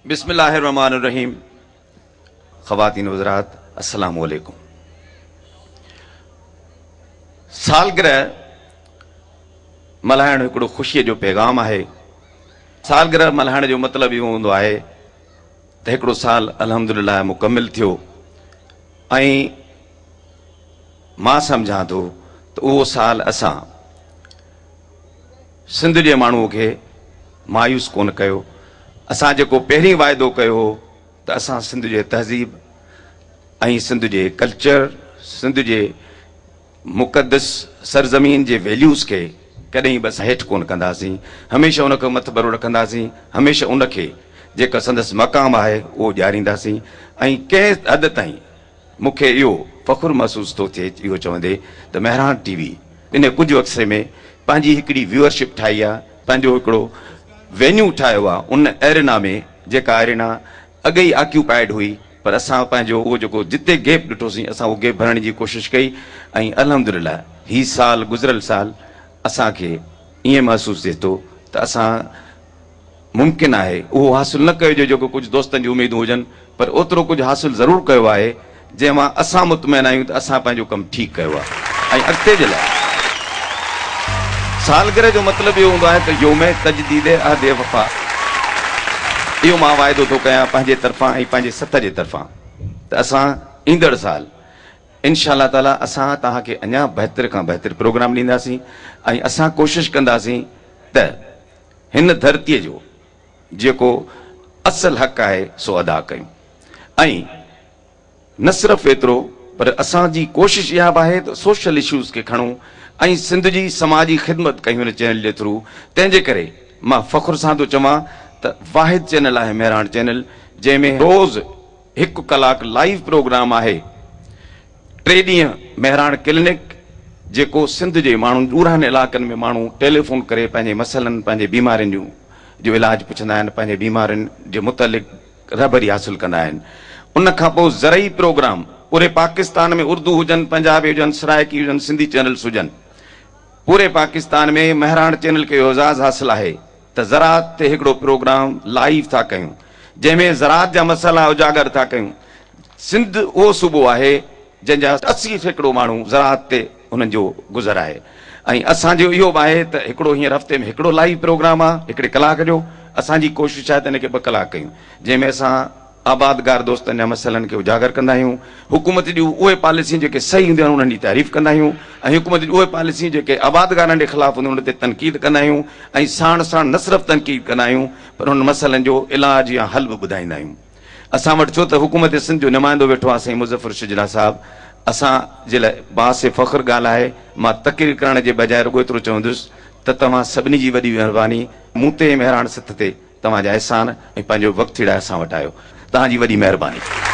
بسم الله الرحمٰن الرحيم خواتين و حضرات السلام عليڪم سالگرهه ملهائڻ هڪڙو خوشيء جو پيغام آهي. سالگرهه ملهائڻ جو مطلب اهو هوندو آهي ته هڪڙو سال الحمدلله مڪمل ٿيو ۽ مان سمجهان ٿو ته اهو سال اسان سنڌ جي ماڻهو کي مايوس ڪونه ڪيو. اسان جيڪو پهرين واعدو ڪيو هو ته اسان سنڌ جي تهذيب ۽ سنڌ جي ڪلچر، سنڌ جي مقدس سرزمين جي ويليوز کي ڪڏهن به اسان هيٺ ڪونه ڪنداسين، هميشه ان کي مٿڀرو رکنداسين، هميشه ان کي جيڪا سندس مقام آهي اهو ڏيارينداسين ۽ ڪنهن حد تائين مون کي اهو فخر محسوس ٿو ٿئي اهو چوندي ته مهراڻ ٽي وي ان ڪجهه عرصي ۾ پنهنجي هڪڙي ويوئرشپ ٺاهي آهي، پنهنجو هڪڙو وينيو ٺاهيو آهي ان ايرينا ۾ جيڪا ايرينا اڳ ئي آڪيوپائيڊ هئي پر اسان پنهنجو اهو جيڪو جتي گيپ ڏٺوسين اسان اهو گيپ ڀرڻ جي ڪوشش ڪئي ۽ الحمدلله هي سال گذريل سال اسان کي ائين محسوس ٿئي ٿو ته اسان ممڪن آهي اهو حاصل نه ڪيو جو جيڪو ڪجهه دوستن جون اميدون هجن پر اوترو ڪجهه حاصل ضرور ڪيو آهي جنهن مان اسان مطمئن آهيون ته اسان پنهنجو ڪم ٺيڪ ڪيو آهي ۽ اڳتي جي لاء سالگرهه جو مطلب اهو هوندو آهي ته يوم تجديد عهد وفا اهو مان واعدو ٿو ڪيان پنهنجي طرفان ۽ پنهنجي سٿ جي طرفان ته اسان ايندڙ سال انشاء الله تعالي اسان توهان کي اڃا بهتر کان بهتر پروگرام ڏينداسين ۽ اسان ڪوشش ڪنداسين ته هن ڌرتيء جو جيڪو اصل حق آهي سو ادا ڪيون ۽ نه صرف ايترو پر اسان جي ڪوشش اها به آهي ته سوشل اشوز کي کڻون ۽ سنڌ جي سماجي خدمت ڪيون هن چينل جي ٿرو تنهن جي ڪري مان فخر سان ٿو چوان ته واحد چينل آهي مهراڻ چينل جنهن ۾ روز هڪ ڪلاڪ لائيو پروگرام آهي ٽي ڏينهن مهراڻ ڪلينڪ جيڪو سنڌ جي ماڻهن ڏورانهن علائقن ۾ ماڻهو ٽيليفون ڪري پنهنجي مسئلن پنهنجي بيمارين جون جو علاج پڇندا آهن پنهنجي بيمارين جي متعلق رهبري حاصل ڪندا آهن. ان کان پوء زرعي پروگرام پوري پاڪستان ۾ اردو هجن، پنجابي هجن، سرائيڪي هجن، سنڌي چينلز هجن. پوري پاڪستان ۾ مهراڻ چينل کي اهو اعزاز حاصل آهي ته زراعت تي هڪڙو پروگرام لائيو ٿا ڪيون جنهن ۾ زراعت جا مسئلا اجاگر ٿا ڪيون. سنڌ اهو صوبو آهي جنهن جا 80% ماڻهو زراعت تي انهن جو گذر آهي ۽ اسان جو اهو به آهي ته هڪڙو هينئر هفتي ۾ هڪڙو لائيو پروگرام آهي هڪڙي ڪلاڪ جو اسان جي ڪوشش آهي ته ان کي ٻه ڪلاڪ ڪيون جنهن ۾ اسان آبادگار دوستن جا مسئلن کي اجاگر ڪندا آهيون حڪومت جون اهي پاليسيون جيڪي صحيح هونديون آهن انهن جي تعريف ڪندا آهيون ۽ حڪومت جون اهي پاليسيون جيڪي آبادگارن جي خلاف هونديون انهن تي تنقيد ڪندا آهيون ۽ ساڻ ساڻ نه صرف تنقيد ڪندا آهيون پر انهن مسئلن جو علاج يا حل به ٻڌائيندا آهيون. اسان وٽ ڇو ته حڪومت سنڌ جو نمائندو ويٺو آهي سائين مظفر شجرا صاحب اسان جي لاء باعث فخر ڳالهه آهي مان تقرير ڪرڻ جي بجاء رڳو ايترو چوندس ته توهان سڀني جي وڏي مهرباني مون تي ۽ مهراڻ سٿ تي توهان جا احسان ۽ پنهنجو وقت ٿيڙائي اسان وٽ آيو توهان جي وڏي مهرباني.